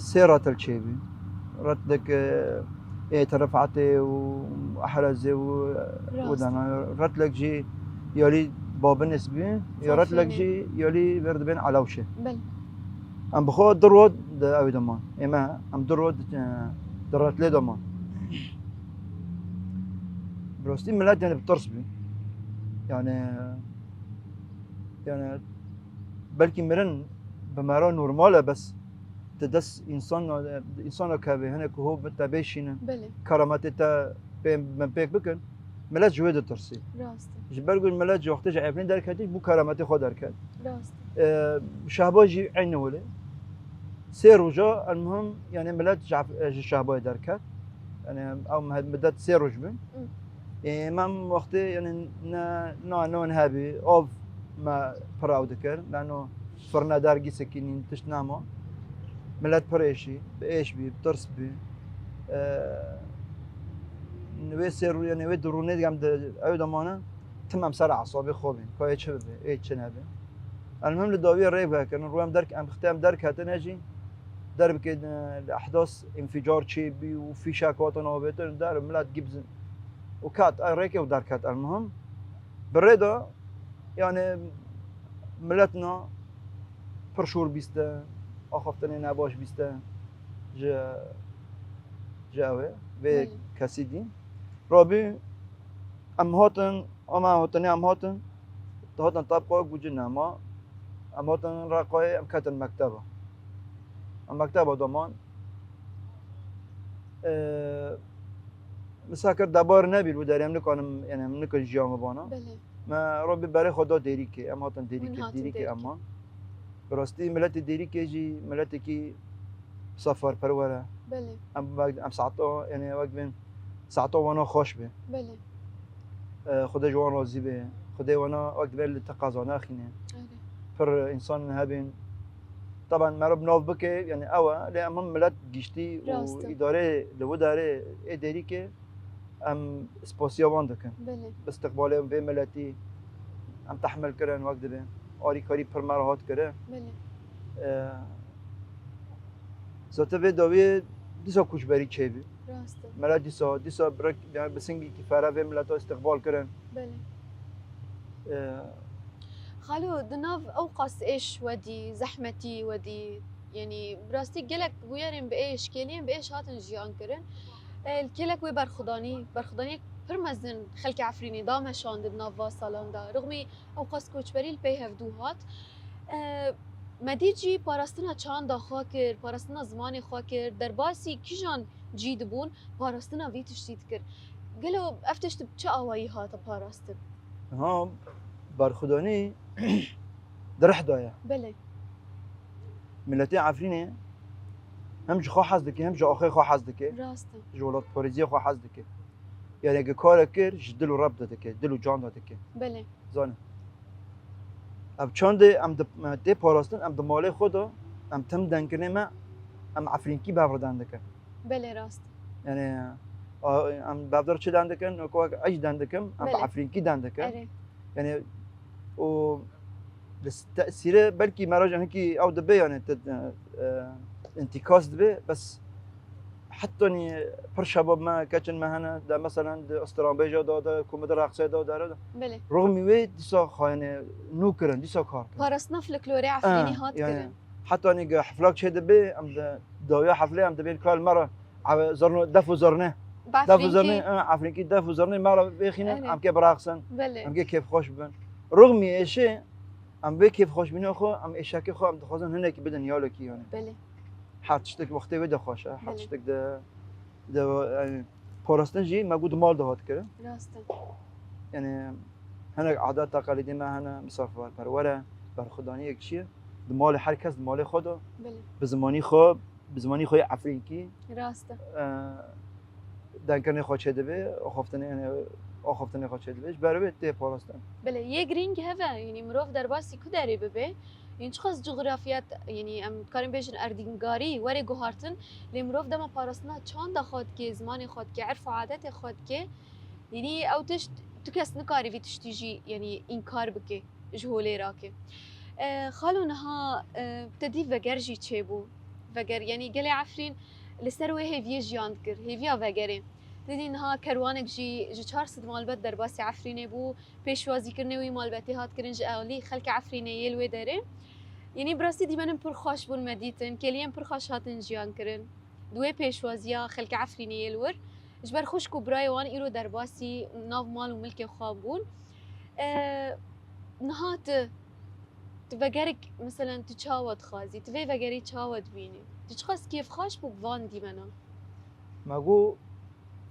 sê retil çêbû. Retlek, ê, ê Terefetê û Ehrezê û, Rast. û dana. Retlek jî yalî Babinês bû, ya retlek Safînê. jî yalî ver dibên Elewşê. Belê. Em bi xwe du rot Di ew de man. Ê me, em du roj di, di retlê de man. Bi rastî milet, yani, bi tirs bû. Yani, yani, belkî mirin bi me re normal e, bes di dest însan, însan re keve, hinek ku ho bi te bêşînin. Belê. Kerametê te pê, me pêk bikin. Milet ji wê ditirsî. Rast e. Ji ber ku milet ji wextê ji Efrînê derketî, bû kerametê xwe derket. Rast e. Ee, Şehba jî eynî wile. Sê roja, elmuhim, yani, milet ji Ef-, ji Şehbayê derket. Yani, ew meh-, midet sê roj bûn. Hı. Ee, me em wextê, yani, ne, ne, ne hebî, av me pir ew dikir. Lano firne dergî sekînîn, tişt nema. Milet pir êşî, bi êş bî, bi tirs bî. Ee, wê sê rû-, yani wê du rûnê em di ew de manin, tim em ser esabê xwe bîn. Ka ê çi bibe, ê çi nebe. Elmuhim li dawiyê rê vekirin, rû em derk-, em xitê em derketine jî, derbikê, e, li ehdas înficar çêbî û fîşek hatin avêtin, der milet gî bizin. Û ket, ay rêkê û derket elmuhim. Bi rê de, yani, milet na pir şûr bîste, axaftinê nebaş bîste ji, ji ew ê, vê Belê. Kesî dî. Rabî, em hatin, ama hatinê em hatin, hatin tabqa guci nema. Em hatin Reqayê, em ketin mekteba. Em mekteba de man. Ee, Misakir debar nebî, li derê em nikanim, yani, em nikin jiyan bibana. Belê. Me Rabî berê xwe da Dêrîkê, em hatin Dêrîkê, Hûn hatin Dêrîkê Dêrîkê. Em man. Bi rastî miletê Dêrîkê jî miletekî seferperwer e. Belê. Em wek, em saeta, yani, wek bên saeta wana xweş be. Belê. Ee, Xwedê ji wan razî be. Xwedê wana wek bên li teqaza naxîne. Erê. Pir însan hebên. Taban meriv nav bike, yani, ew e, lê em him milet giştî û Rast e. Îdarê li wê derê ê Dêrîkê em spasiya wan dikin. Belê. Bi istiqbalê vê miletî em tehmil kirin, wek dibê. Alîkarî pir me re hat kirin. Belê. Ee, Zaten vê dawiyê dîsa koçberî çêbû. Rast e. Mela dîsa, dîsa bi rek, yani bi singekî fere vê mileta îstiqbal kirin. Belê. Ee, Xalo, di nav ew qas êş wedî, zehmetî wedî, yani bi rastî gelek bûyerên bi êş, kêliyên bi êş hatin jiyan kirin. E, gelek wê berxudanî, berxudaniyek pir mezin xelkê Efrînê da meşandin di nav va salan de. Rixmî ew qas koçberî li pey hevdû hat. E, Me dît jî parastina çanda xwe kir, parastina zimanê xwe kir, derbasî kîjan cî dibûn, parastina vî tiştî dikir. Gelo ev tişt bi çi awayî hate parastin? Ha, berxudanî di rih de ye. Belê. Miletê Efrînê hem ji xwe hez dike, hem ji axê xwe hez dike. Rast e. Ji welatparêziyê xwe hez dike. Yani, heke karek kir, ji dil û reb de dike, dil û can de dike. Belê. Zane. Ev çandê em di, tê parastin, em di malê xwe de, em tim dengkirinê me, em Efrînkî bi hev re deng dikin. Belê, rast. Yani, a, em bi hev re çi deng dikin? Wek, wek ez deng dikim, em bi Belê. Efrînkî deng dikin. Erê. Yani, û li s-, tesîrê belkî merac hinkî ew dibe, yani, te, e, întikas dibe, bes Hetanî pir şebab me, keçên me hene, de meselen di stranbêja de, de komedî reqsê de, de, de. Belê. Rixmî wê dîsa xayene nû kirin, dîsa kar kirin. Parastina folklorê Efrînî Eh, hat yani, kirin. Hetanî ge heflak çê dibe, em de dawiya heflê em dibên kal me re, ev zirno, def û zirne. Bi Def û zirne, Efrînkî. Eh, Efrînkî def û zirne me re vêxînin, Erê. Em kê biraqsin, Belê. Em kê kêfxweş bibin. Rixmî êşê, em vê kêfxweşbûnê xwe, em êşekê xwe, em dixwazin hinekî bidin yalekî yani. Belê. Her tiştek wextê wê de xweş e. Her Belê. Tiştek de, de, yani, parastin jî me got mal de hat kirin. Rast e. Yani, hinek adet teqelîdê me hene, misafirperwer e, berxwedaniyek çi ye. Di malê her kes, di malê xwe de, Belê. Bi zimanî xwe, bi zimanî xwe yê Efrînkî, Rast e. E, dengkirinê xwe çêdibe, axaftinê, yani, axaftinê xwe çêdibe. Ji ber wê tê parastin. Belê, yê girîng hev e, yanî mirov derbasî ku derê bibe, yanî çiqas cografya, yanî em dikarin bêjin erdnîgarî were guhartin, lê mirov dema parastina çanda xwe dike, zimanê xwe dike, erf û adetê xwe dike, yanî ew tişt tu kes nikarî vî tiştî jî, yanî înkar bike ji holê rake. E, xalo niha, e, te dî veger jî çêbû. Veger, yanî gelê Efrîn li ser wê hêviyê jiyan dikir, hêviya vegerê. Te dî niha kerwanek jî ji çar sed malbet derbasî Efrînê bû, pêşwazîkirinê wî malbetê hat kirin ji alî xelkê Efrînê yê li wê derê. Yanî bi rastî dîmenên pir xweş bûn me dîtin, kêliyên pir xweş hatin jiyan kirin. Di wê pêşwaziya xelkê Efrînê yê li wir, ji ber xwişk û birayê wan îro derbasî nav mal û milkê xwe bûn. E, niha tu, tu vegerek, meselen, tu çawa dixwazî? Tu vê vegerê çawa dibînî? Tu çiqas kêfxweş bû bi van dîmenan? Me got,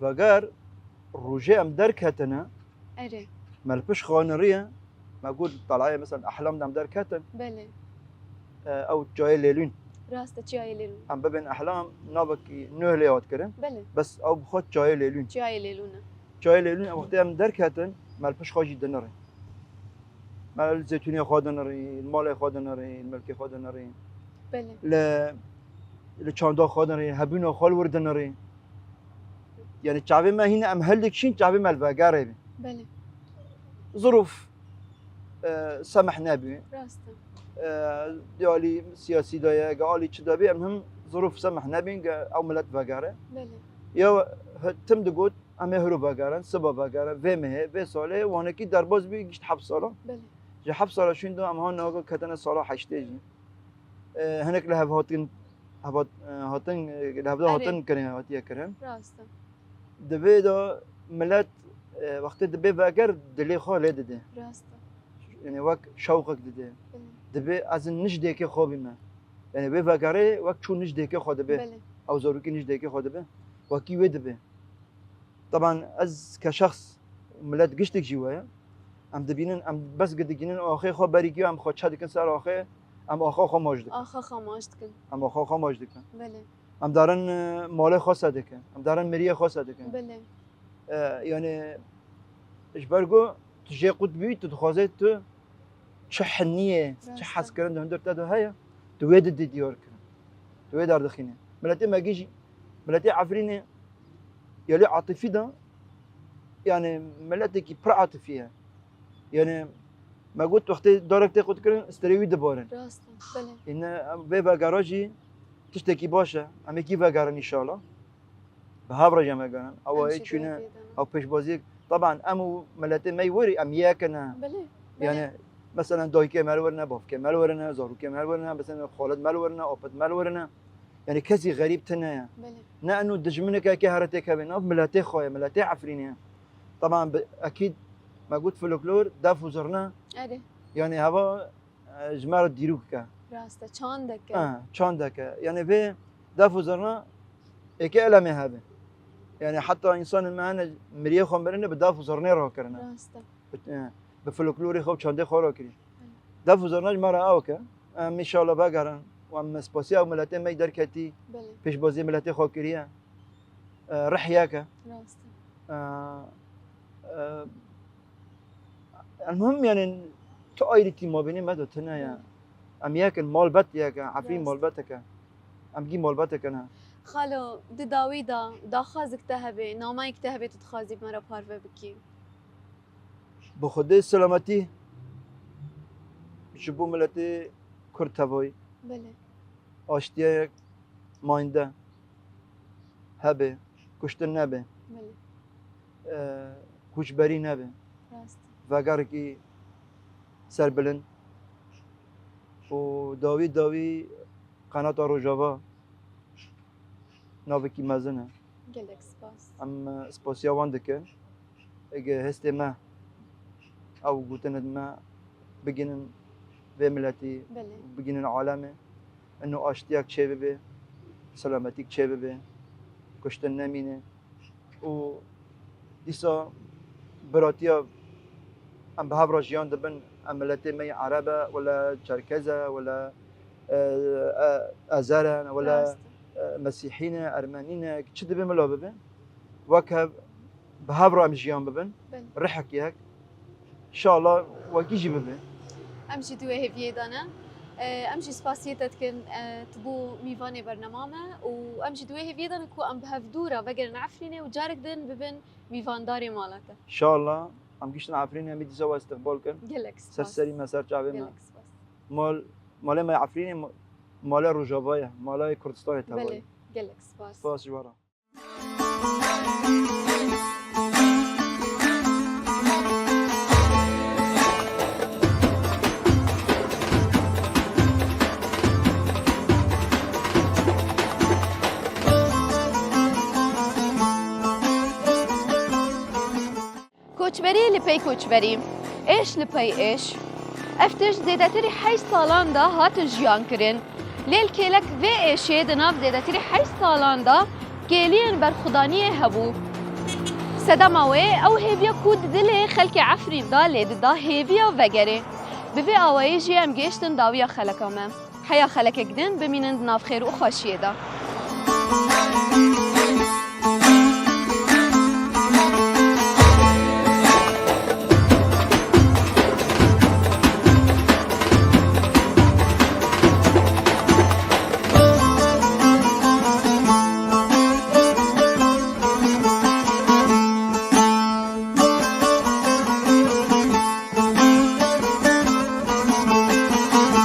veger, rojê em derketine, Erê. me li pişt xwe niriye, me got, talayê, meselen, ehlam de em derketin, Belê. e, ew çiyayê Lêlûn. Rast e, çiyayê Lêlûn. Em bibên ehlam, navekî nû lê hat kirin. Belê. Bes ew bi xwe çiyayê Lêlûn. Çiyayê Lêlûn e. Çiyayê Lêlûn, em wextê em derketin, me li pişt xwe jî dinirê. Me li zeytûnê xwe dinirê, li malê xwe dinirê, li milkê xwe dinirê. Belê. Li, li çanda xwe dinirê, hebûna xwe li wir dinirê. Yani çavê me hîne em hildikişîn, çavê me li vegerê be. Belê. Zirûf, e, semih nebî. Rast e. E, ya alî siyasî de ye, ge alî çi de bî, em him zirûf semih nebîn, ge ew milet vegere. Belê. Ya he-, tim digot, em ê hiro vegerin, siba vegerin, vê mehê, vê salê, wanekî derbas bî, gişt heft sala. Belê. Ji heft sala şûn de em han naga ketine sala heştê jî. E, hinek li hev hatin, hevat-, e, hatin, e, li hevda Erê. hatin kirin, hatiye kirin. Rast e. Di vê de milet, e, wextê dibê veger, dilê xwe lê dide. Rast e. Yani wek şewqek dide. Belê. Dibê ez nijdêkê xwe bîme. Yani wê vegerê wek çû nijdêkê xwe dibe. Belê. Ew zarokî nijdêkê xwe dibe. Wekî wê dibe. Taban ez ke şexs, milet giştek jî we ye. Em dibînin, em bes gidigînin axê xwe berî giya, em xwe çe dikin ser axê, em axa xwe maç dikin. Axa xwe maç dikin. Em axa xwe maç dikin. Belê. Em darin, e, malê xwe se dikin. Em darin miriyê xwe se dikin. Belê. E, yani ji ber ku tu jê qut bî, tu dixwazê tu çi hiniyê, çi Rast e. hez kirin di hundir te de heye, tu wê didî diyar kirin. Tu wê derdixînî. Miletê me gî jî, miletê Efrînê, ya lê atifî de, yani miletekî pir atifî ye. Yani me got wextê darek tê qut kirin, sterê wî dibarin. Rast e, belê. Yine em vê vegera jî tiştekî baş e. Em ê kî vegerin înşallah. Bi hev re jî em vegerin. Ew Em ê jî çûne, duyê ew pêşbaziyek. Taban em û miletê me yê werî em yek in. Belê, belê. Yani, meselen, dayikê me li wir ne, bavkê me li wir ne, zarokê me li wir ne, mesela, xalet me li wir ne, apet me li wir ne. Yani, kesî xerîb tune ye. Belê. Ne eno dijmineke ke here têkeve nav miletê xwe ye, miletê Efrînê ye. Taban, bi, ekîd, me got folklor, def û zurna. Erê. Yani, heva e, ji me re dîrokek e. Rast e, çandek e. E, çandek e. Yani vê def û zurna êkê elemê hebe. Yani heta însanên me hene miriyê xwe mirine bi def û zurnê rakirine. Rast e. Bi, e, bi folklorê xwe û çandê xwe rakirî. Def û zurna ji me re ewk e. Em înşallah vegerin. Û em spasiya ew miletê me yî derketî. Belê. Pêşbaziyê miletê xwe kiriye. E, rih yek e. Rast e. E, e, Elmuhim, yani, tu ayrîtî mabênê me de tune ye. Hı. Em yek in, malbet yek e, Efrîn Rast. malbetek e. Em gî malbetek ne. Xalo, di dawî de daxwazek te hebe, namayek te hebe tu dixwazî bi me re parve bikî? Bi Xwedê selametî ji bo miletê Kurd tevayî. Belê. Aştiyek mayînde hebe, kuştin nebe. Belê. E, koçberî nebe. Rast. Vegerekî serbilind û dawî dawî qenata Rojava navekî mezin e. Gelek spas. Em, e, spasiya wan dikin. Ege hestê me ew gotinên me bigihînin vê miletî, Belê. bigihînin alemê. Ino aştiyek çêbibe, selametîk çêbibe, kuştin nemîne. Û dîsa biratiya em bi hev re jiyan dibin, em miletê me yê Ereb e, wele Çerkez e, wele, e, e, Ezer e, wele, Rast. e, Mesîhî ne, Ermenî ne, çi dibe mila bibe. Wek hev, bi hev re em jiyan bibin, Belê. rihek yek. Înşallah wekî jî bibe. Em jî di wê hêviyê de ne. E, em jî spasiyê te dikin, e, tu bû mîvanê bernema me û em jî di wê hêviyê de ne ku em bi hev dû re vegerin Efrînê û carek din bibin mîvandarê mala te. Înşallah em giştin Efrînê, em ê dîsa we îstiqbal kin. Gelek Ser spas. serî me, ser çavê me. Gelek spas. Mal, malê me Efrînê, ma-, malê Rojava ye, malê Kurdistanê tevayî. Belê, gelek spas. Spas ji we re. Koçberî li pey koçberî, êş li pey êş. Ev tişt zêdetirî heşt salan de hatin jiyan kirin. Lê li kêlek vê êşê di nav zêdetirî heşt salan de kêliyên berxwedaniyê hebû. Sedema wê ew hêviya ku di dilê xelkê Efrîn de lê dida hêviya vegerê. Bi vê awayî jî em gêştin dawiya xeleka me. Heya xelekek din bimînin di nav xêr û xweşiyê de.